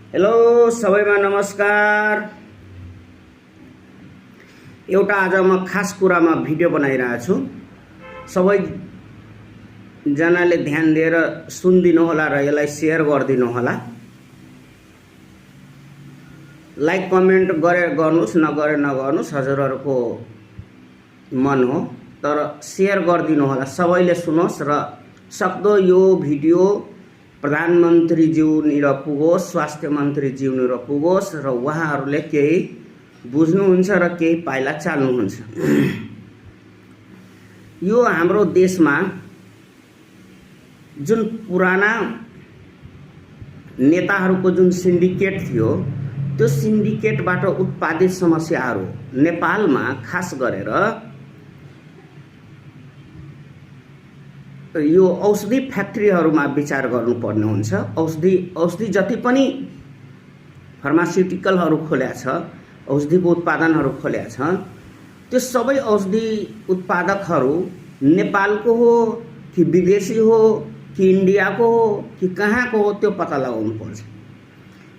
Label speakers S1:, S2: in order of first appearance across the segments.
S1: Hello सबैमा नमस्कार। एउटा आज म खास कुरामा भिडियो बनाइरहेको छु। सबैजनाले ध्यान दिएर सुनिदिनु होला र यसलाई सेयर गरिदिनु होला। लाइक कमेन्ट गरे गर्नुस्, नगरे नगर्नुस्, हजुरहरूको मन हो, तर सेयर गरिदिनु होला। सबैले सुनोस् र सक्दो यो भिडियो प्रधानमन्त्रीज्यूनिर पुगोस्, स्वास्थ्य मन्त्रीज्यूनिर पुगोस् र उहाँहरूले केही बुझ्नुहुन्छ र केही पाइला चाल्नुहुन्छ। यो हाम्रो देशमा जुन पुराना नेताहरूको जुन सिन्डिकेट थियो, त्यो सिन्डिकेटबाट उत्पादित समस्याहरू नेपालमा खास गरेर यो औषधि फ्याक्ट्रीहरूमा विचार गर्नुपर्ने हुन्छ। औषधि जति पनि फार्मास्युटिकलहरू खोल्या छ, औषधिको उत्पादनहरू खोल्या छ, त्यो सबै औषधि उत्पादकहरू नेपालको हो कि विदेशी हो कि इन्डियाको हो कि कहाँको हो, त्यो पत्ता लगाउनु पर्छ।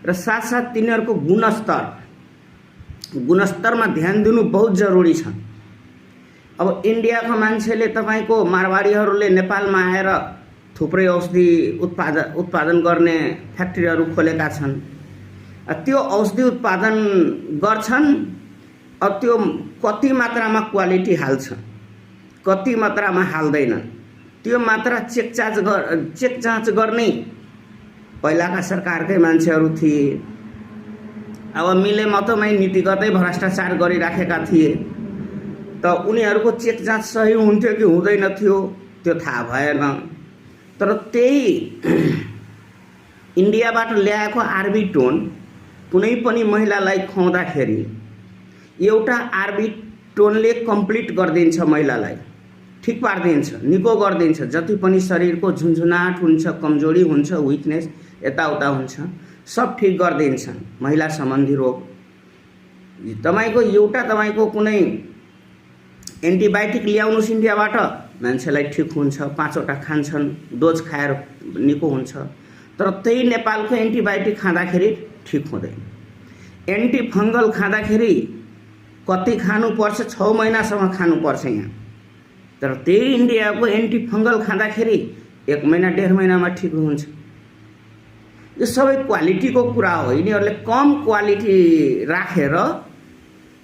S1: र साथसाथ तिनीहरूको गुणस्तरमा ध्यान दिनु बहुत जरुरी छ। अब इन्डियाको मान्छेले तपाईको मारवाडीहरूले नेपालमा आएर थुप्रै औषधि उत्पादन गर्ने फ्याक्ट्रीहरू खोलेका छन्। त्यो औषधि उत्पादन गर्छन्, अब त्यो कति मात्रामा क्वालिटी हाल्छ, कति मात्रामा हाल्दैनन्, त्यो मात्रा चेक जाँच गर्ने पहिलाका सरकारकै मान्छेहरू थिए। अब मिले मतमै नीतिगतै भ्रष्टाचार गरिराखेका थिए, त उनीहरूको चेक जाँच सही हुन्थ्यो कि हुँदैन थियो त्यो थाहा भएन। तर त्यही इन्डियाबाट ल्याएको आर्बिटोन कुनै पनि महिलालाई खुवाउँदाखेरि एउटा आर्बिटोनले कम्प्लिट गरिदिन्छ, महिलालाई ठिक पारिदिन्छ, निको गरिदिन्छ। जति पनि शरीरको झुन्झुनाट हुन्छ, कमजोरी हुन्छ, विकनेस यताउता हुन्छ, सब ठिक गरिदिन्छ। महिला सम्बन्धी रोग तपाईको कुनै एन्टिबायोटिक ल्याउनुस् इन्डियाबाट, मान्छेलाई ठिक हुन्छ, 5वटा खान्छन्, डोज खाएर निको हुन्छ। तर त्यही नेपालको एन्टिबायोटिक खाँदाखेरि ठिक हुँदैन। एन्टिफङ्गल खाँदाखेरि कति खानुपर्छ, 6 महिनासम्म खानुपर्छ यहाँ। तर त्यही इन्डियाको एन्टिफङ्गल खाँदाखेरि 1 महिना 1.5 महिनामा ठिक हुन्छ। यो सबै क्वालिटीको कुरा हो। यिनीहरूले कम क्वालिटी राखेर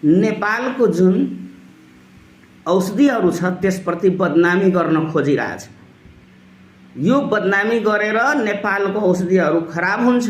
S1: नेपालको जुन औषधिहरू छ त्यसप्रति बदनामी गर्न खोजिरहेछ। यो बदनामी गरेर नेपालको औषधिहरू खराब हुन्छ।